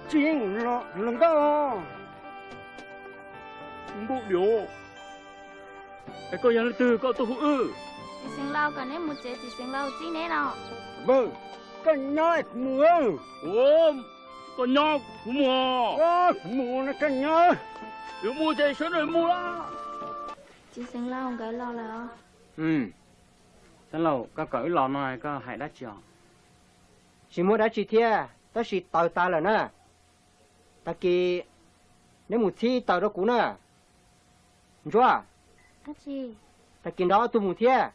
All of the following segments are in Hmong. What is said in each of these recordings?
Tsis yeej los ntawm npau dios. Es koj yog leej twg koj tuaj hu wb? Txiv xeev laus kom neb mus tsev, txiv xeev laus txib neb no. Koj nyob kuv mus. Koj nyob kuv mus. Kuv mus no koj nyob. Yuav mus ces sawv daws mus lawm. Txiv xeev laus nkawd los lawm. Xeev laus, koj kom wb los no koj hais dab tsi os? Tsis muaj dab tsi thiab, tab sis taws tas lawm na. Tag kis neb mus txhib taws rau kuv na. Ntsuab, tag kis nrog ob tug mus thiab,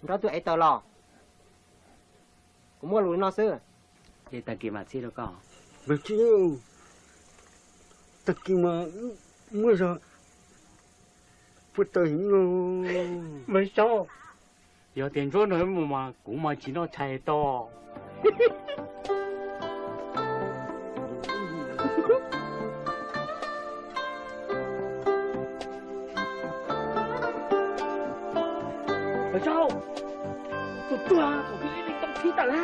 nrog ob tug ev taws los. Kuv muaj lus li no xwb. Tag kis mam txhib rau koj. Tag kis mas muaj zog puag taws heev no. Yog tias Ntsuab nrog wb mus mas kuv mas tsis noj tshais tau. Npawg Saub, tus tuag thaum twg ib leeg tau txhib taws na.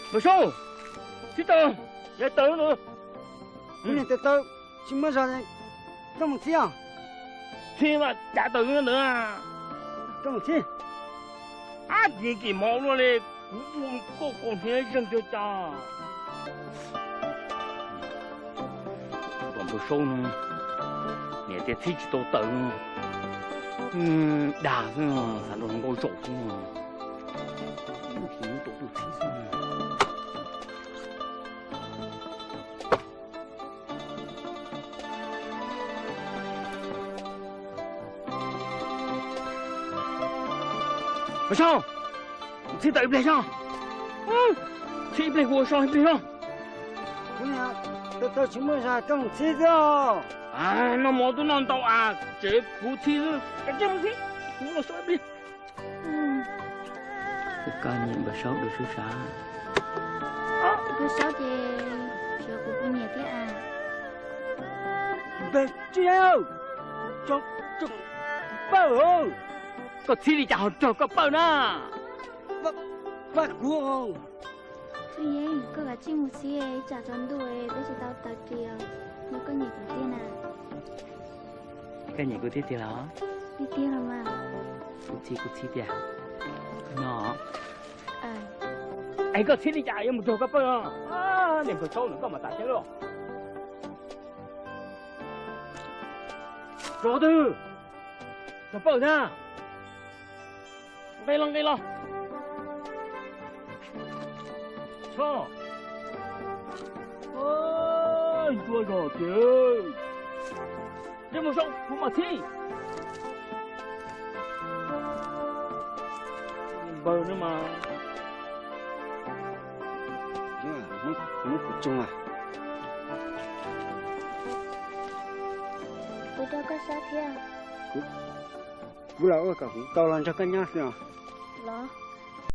Npawg Saub, txhib taws, yav taws ntawd. Kuv niam taws taws tsis muaj zog, koj mus txhib os. Txhib mas cav taws ntawd. Koj mus txhib. Ab, tsis kev hmov luaj li, kuv ua koj kaus hniav zeeg cuag cas. Npawg Saub no, niam tias txhib tsis tau taws no, dag xwb, xav nrog nkauj zaum xwb. Npawg Saub, txhib taws ib pliag soj. Txhib ib pliag, kuv ua so ib pliag soj. Kuv niam taws taws tsis muaj zog, koj mus txhib xwb. Noj mov twb noj ntau as, tsev kuv txhib xwb, koj mus txhib, kuv ua so ib pliag. Koj nyiam Npawg Saub dua sub sab. Npawg Saub ces tsuav kuv poj niam thiab as. Npawg Txiab, tso koj pawj. Koj txhib li cas ho raug koj pawj na? Pab kuv. Tub Yeeb, koj kav tsij mus txhib, ib tsam tsaus ntuj peb tsis tau taws ris, yog koj nyiam kuv tiag na. Koj nyiam kuv thiab tiag los? Tiag tiag los mas. Kuv txhib, kuv txhib tiag. Koj nyob. Es koj txhib li cas yuav mus raug koj pawj no? Niam Npawg Saub no koj mas tas thiab lauj. Raug twg? Raug pawj thiab. Nqis los, nqis los. Tso. Ntsuab zog tiag. Dej mus saum kuv mam txhib. Npawg no mas. Muab kuv tsoo a. Kuv rau koj sab thiab. Kuv los ua kom kuv tau los nrog koj nyob xwb os. Los.